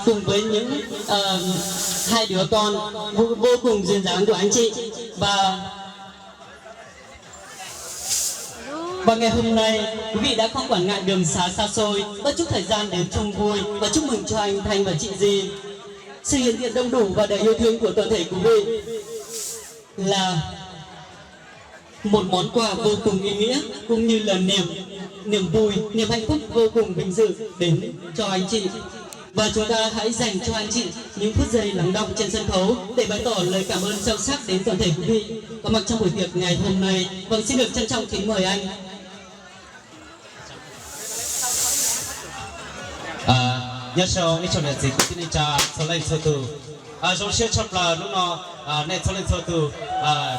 Cùng với những, ờ, hai đứa con vô, vô cùng duyên dáng của anh chị. Và, và ngày hôm nay, quý vị đã không quản ngại đường xá xa xôi, bất chấp thời gian đến chung vui và chúc mừng cho anh Thanh và chị Di. Sự hiện diện đông đủ và đầy yêu thương của toàn thể quý vị là một món quà vô cùng ý nghĩa cũng như là niềm niềm vui, niềm hạnh phúc vô cùng vinh dự đến cho anh chị. Và chúng ta hãy dành cho anh chị những phút giây lắng đọng trên sân khấu để bày tỏ lời cảm ơn sâu sắc đến toàn thể quý vị có mặt trong buổi tiệc ngày hôm nay. Vâng, xin được trân trọng kính mời anh. Nyob zoo ib tsoom niam txiv kwv tij neej tsa txhua leej txhua tus. Zoo siab tshaj plaws hnub no nej txhua leej txhua tus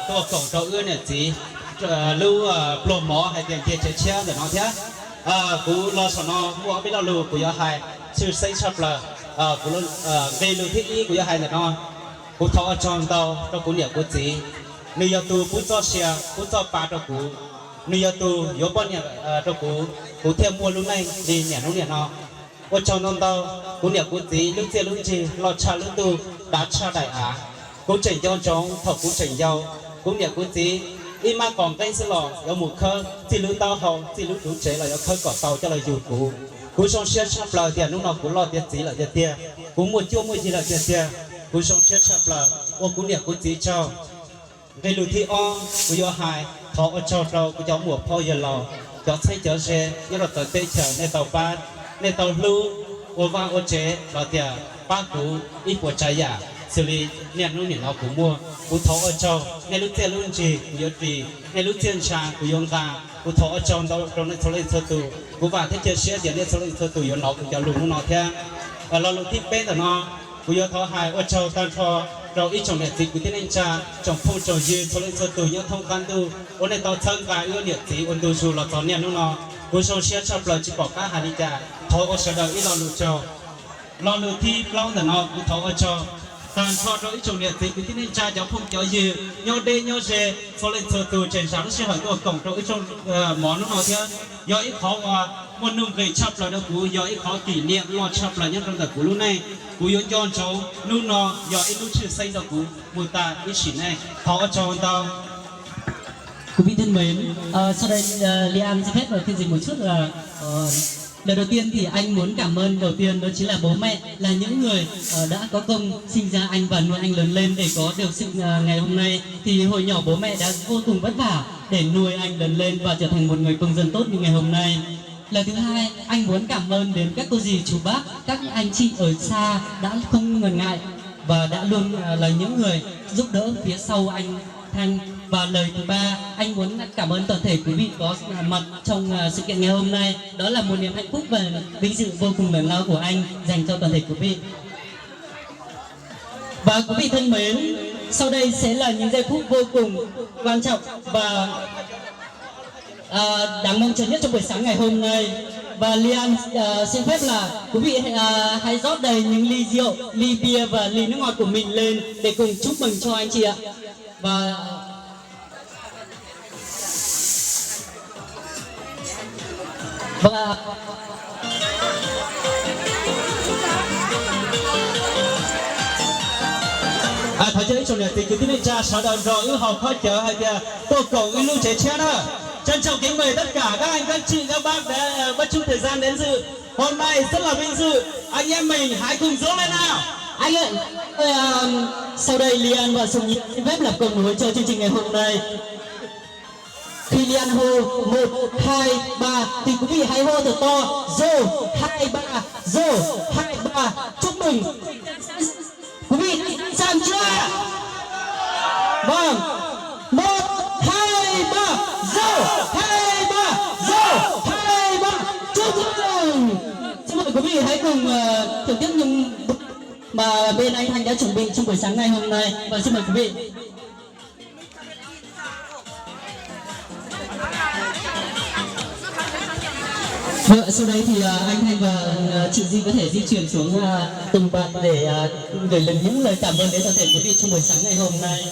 tuaj koom rau wb niam txiv lub pluag mov hais tias nce tsev tshiab ntawm no thiab. Kuv los saum no muaj ob peb lo lus kuv yuav hais tshwj xeeb tshaj plaws. Kuv, nqe lus thib ib kuv yuav hais ntawm no, kuv thov ua tsaug ntau rau kuv niam kuv txiv. Nws yog tus pub txoj sia pub txoj pa rau kuv, nws yog tus yuav poj niam rau kuv, kuv thiaj muaj lub neej li niaj hnub niaj no. Ua tsaug ntau ntau, kuv niam kuv txiv lub txiaj lub ntsig loj tshaj lub ntuj, dav tshaj daim av. Kuv tseem nco ntsoov thaum kuv tseem yau, kuv niam kuv txiv ib mab qos nqeeb xwb los yuav mus khawb, txij lub ntaub hau txij lub duv tsev los yuav khawb kom tau coj los yug kuv. Kuv zoo siab tshaj plaws tias hnub no kuv loj tiav txiv lawm tiag tiag, kuv muaj cuab muaj yig lawm tiag tiag. Kuv zoo siab tshaj plaws, ua kuv niam kuv txiv tsaug. Nqe lus thib ob kuv yuav hais, thov ua tsaug rau kuv cov muam phauj yawg laus, cov txheeb cov ze nyob rau txawv teb chaws, nej tau pab, nej tau hlub, ua vaj ua tsev los tias pab kuv ib puas tsav yam xws li niaj hnub nim no kuv muaj. Kuv thov ua tsaug, nej lub txiaj lub ntsig kuv yuav ris, nej lub txiaj ntsha kuv yuav nqa. Kuv thov ua tsaug ntau rau nej txhua leej txhua tus. Kuv vam thiab cia siab tias nej txhua leej txhua tus yuav hnov kuv cov lus hnub no thiab. Lo lus thib peb ntawm no, kuv yuav thov hais ua tsaug tag nrho rau ib tsoom niam txiv kwv tij neej tsa, tsoom phooj tsoom ywg txhua leej txhua tus nyob thoob qab ntuj uas nej tau txhawb nqa wb niam txiv ua ntu zus los txog niaj hnub no. Kuv zoo siab tshaj plaws tsis pom qab hais li cas, thov ua sawv daws ib lo lus tsaug. Lo lus thib plaub ntawm no kuv thov ua tsaug tag nrho rau ib tsoom niam txiv kwv tij neej tsa, cov phooj cov ywg nyob deb nyob ze, txhua leej txhua tus tseem zam lub sij hawm tuaj koom rau ib tsoom mov hnub no thiab. Yog ib qhov uas muaj nuj nqis tshaj plaws rau kuv, yog ib qhov kỷ niệm loj tshaj plaws nyob rau ntawm kuv lub neej. Kuv yuav nco ntsoov hnub no yog ib hnub tshwj xeeb rau kuv mus tas ib sim neej. Thov ua tsaug ntau. Quý vị thân mến, ờ, sau đây, ờ, Ly An xin phép nói phiên dịch một chút là, ờ, Lời đầu tiên thì anh muốn cảm ơn đầu tiên đó chính là bố mẹ, là những người, ờ, đã có công sinh ra anh và nuôi anh lớn lên để có được sự, ờ, ngày hôm nay. Thì hồi nhỏ bố mẹ đã vô cùng vất vả để nuôi anh lớn lên và trở thành một người công dân tốt như ngày hôm nay. Lời thứ hai, anh muốn cảm ơn đến các cô dì chú bác, các anh chị ở xa đã không ngần ngại và đã luôn, ờ, là những người giúp đỡ phía sau anh Thanh. Và lời thứ ba, anh muốn cảm ơn toàn thể quý vị có mặt trong, à, sự kiện ngày hôm nay. Đó là một niềm hạnh phúc và vinh dự vô cùng lớn lao của anh dành cho toàn thể quý vị. Và quý vị thân mến, sau đây sẽ là những giây phút vô cùng quan trọng và, à, đáng mong chờ nhất trong buổi sáng ngày hôm nay. Và Lian, à, xin phép là quý vị, à, hãy rót đầy những ly rượu, ly bia và ly nước ngọt của mình lên để cùng chúc mừng cho anh chị ạ. Và Vâng ạ. Thov caw ib tsoom niam txiv kwv tij neej tsa sawv daws nrog wb haus khaub cawv hais tias tuaj koom ib lub tsev tshiab na. Trân trọng kính mời tất cả các anh, các chị, các bác đã, ờ, bất chấp thời gian đến dự. Hôm nay rất là vinh dự, anh em mình hãy cùng dướng lên nào. Anh ơi, ờ, sau đây Lian và Sùng Nhi xin phép là cùng hỗ trợ chương trình ngày hôm nay. Khi Lian hô một, hai, ba thì quý vị hãy hô thật to. Rô, hai, ba, rô, hai, ba. Chúc mừng. Quý vị đã sẵn sàng chưa ạ? Vâng. Một, hai, ba, rô, hai, ba, rô, hai, ba. Chúc mừng. Xin mời quý vị hãy cùng, ờ, thưởng thức những mà bên anh Thanh đã chuẩn bị trong buổi sáng ngày hôm nay. Và xin mời quý vị. Vâng, sau đây thì, à, anh Thanh và, à, chị Di có thể di chuyển xuống, à, tầng bàn để, à, gửi lời, những lời cảm ơn đến toàn thể quý vị trong buổi sáng ngày hôm nay.